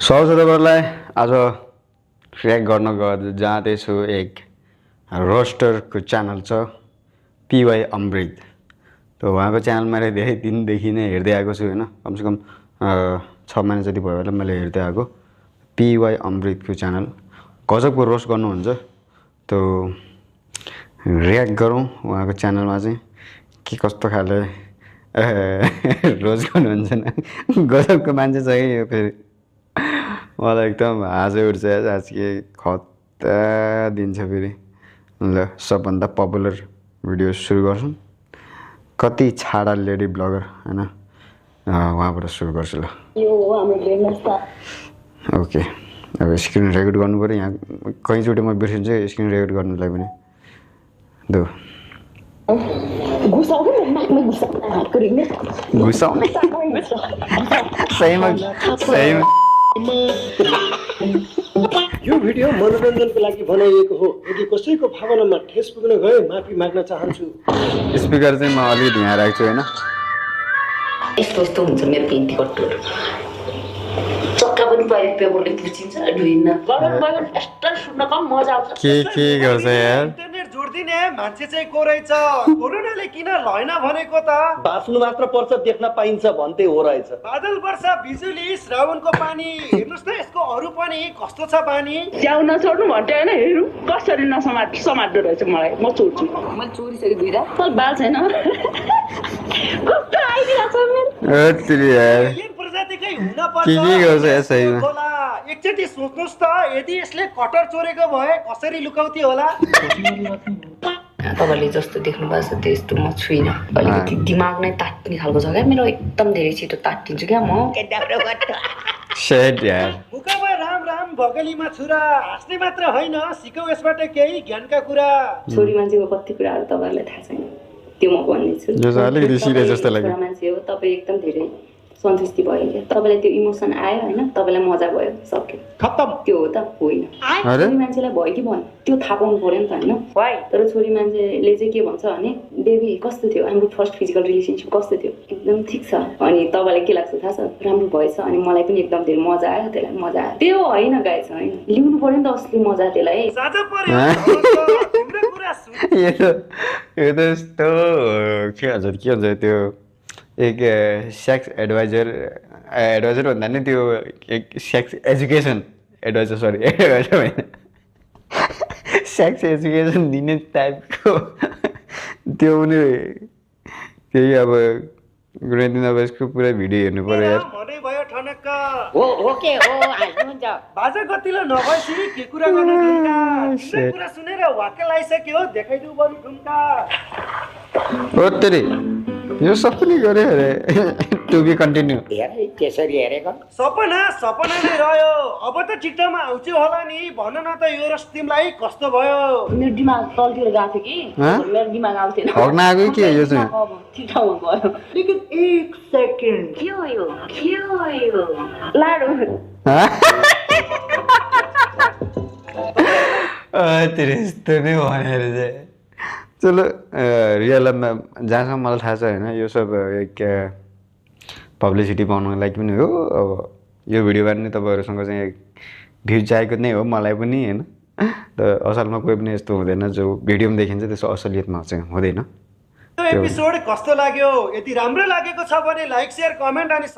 स्वागत छ तपाईहरुलाई आज रियाक्ट गर्न जाँदैछु एक रोस्टरको च्यानल छ पीवाई अमृत। त उहाँको च्यानल मैले धेरै दिनदेखि नै हेर्दै आएको छु हैन, कमसेकम 6 महिना जति भयो होला मैले हेर्दै आएको पीवाई अमृतको च्यानल। गजबको रोस्ट गर्नुहुन्छ। त रियाक्ट गरौँ उहाँको च्यानलमा चाहिँ के कस्तो खाले रोस्ट गर्नुहुन्छ न। गजबको मान्छे छ है यो फेरि। मलाई एकदम हाँसै उठ्छ आज के खत्ता दिन्छ फेरि। ल सबभन्दा पपुलर भिडियो सुरु गर्छौँ। कति छाडा लेडी ब्लगर हैन, उहाँबाट सुरु गर्छु ल। ओके, अब स्क्रिन रेकर्ड गर्नु पर्यो। यहाँ कहीँचोटि म बिर्सिन्छु स्क्रिन रेकर्ड गर्नुलाई पनि। दो घुसाउने सहीमा यो भिडियो मनोरञ्जनको लागि बनाइएको हो। यदि कसैको भावनामा ठेस पुग्न गए माफी माग्न चाहन्छु। स्पिकर चाहिँ म अलिकति यहाँ राख्छु हैन। यस्तो यस्तो हुन्छ मेरो पेन्टीको टुर चक्का पनि पाइप पेपरले पुछिन्छ ढुइन्न बगर यस्तो सुन्न कम मजा आउँछ। के गर्छ यार। इन्टरनेट जोड्दिने मान्छे चाहिँ को रहेछ। कोरोनाले किन लैन भनेको त। बाँच्नु मात्र पर्छ देख्न पाइन्छ भन्थे हो रहेछ। बादल वर्षा बिजुली श्रावणको पानी हेर्नुस् त यसको अरु पनि कस्तो छ बानी। च्याउ नछोड्नु भन्थे हैन, हेरु कसरी समात्दो रहेछ मलाई। म छोड्छु। मैले चोरिसके दुईटा तर बाल छैन। कस्तो आइदिरहेछ मेरो। अत्रि यार एलियन प्रजातिकै हुन पर्छ। के गर्छ यसैमा। एकचोटि सोच्नुस् त यदि यसले कटर चोरेको भए कसरी लुकाउती होला। तपाईले जस्तो देख्नु भएको छ त्यस्तो म छुइनँ। अलिकति दिमाग नै तात्तिने खालको छ क्या मेरो। एकदम धेरै छिटो तात्तिन्छु क्या म। सेट यार। मुखमा राम राम भगलीमा छुरा हाँस्ने मात्र होइन सिकौ यसबाट केही ज्ञानका कुरा। छोरी मान्छेको कति कुराहरू तपाईहरुलाई थाहा छैन, त्यो म भन्नेछु। जो चाहिँ अलिकति सिरियस जस्तो लाग्यो। छोरा मान्छे हो तपाईँ, एकदम धेरै सन्तुष्टि भयो क्या तपाईलाई। त्यो इमोसन आयो हैन, तपाईलाई मजा भयो, सक्यो खत्तम। त्यो हो त होइन। अरे छोरी मान्छेलाई भयो कि भएन त्यो थाहा पाउनु पर्यो नि त हैन। तर छोरी मान्छेले चाहिँ के भन्छ भने बेबी कस्तो थियो, हाम्रो फर्स्ट फिजिकल रिलेसनसिप कस्तो थियो, एकदम ठिक छ। अनि तपाईलाई के लाग्छ थाहा छ, राम्रो भएछ। अनि मलाई पनि एकदम धेरै मजा आयो, त्यसलाई मजा आयो। त्यो होइन गाइस होइन, लिउनु पर्यो नि त असली मजा त्यसलाई। साझा पर्यो तिम्रो कुरा सुन। यो त यस्तो के भन्छ त्यो एक सेक्स एडभाइजर भन्दा नि त्यो एक sex education adviser, sorry adviser होइन, सेक्स एजुकेसन दिने टाइपको त्यो पनि त्यही। अब कुनै दिन अब यसको पुरा भिडियो हेर्नु पर्यो यार। मनै भयो ठनक्क हो के हो हाल्नुहुन्छ। बाजा गतिलो नभएसी के कुरा गर्न दिनका। तिम्रो कुरा सुनेर वाक्क लागिसक्यो देखाइदिउ बरु ठुम्का। हो तेरी यो सपनी गरे अरे। To be continue. हेरे त्यसरी हेरेको सपना नै रह्यो। अब त टिकटकमा आउँछु होला नि। भन न त यो रस तिमीलाई कस्तो भयो। मेरो दिमाग तलतिर गएको थियो कि मेरो दिमाग आउँथेन। हग्न आएको के यो चाहिँ। अब ठिक ठाउँमा गयो। लेकिन एक सेकेन्ड के हो यो लाडो तेरे यस्तो नै भनेर चाहिँ। चलो रियलमा जहाँसम्म मलाई थाहा छ होइन, यो सब एक पब्लिसिटी पाउनुको लागि पनि हो। अब यो भिडियोबाट नै तपाईँहरूसँग चाहिँ एक भ्यू चाहिएको नै हो मलाई पनि होइन। त असलमा कोही पनि यस्तो हुँदैन जो भिडियोमा देखिन्छ त्यसो असलियतमा चाहिँ हुँदैन। एपिसोड कस्तो लाग्यो। यदि राम्रो लागेको छ भने लाइक शेयर कमेन्ट अनि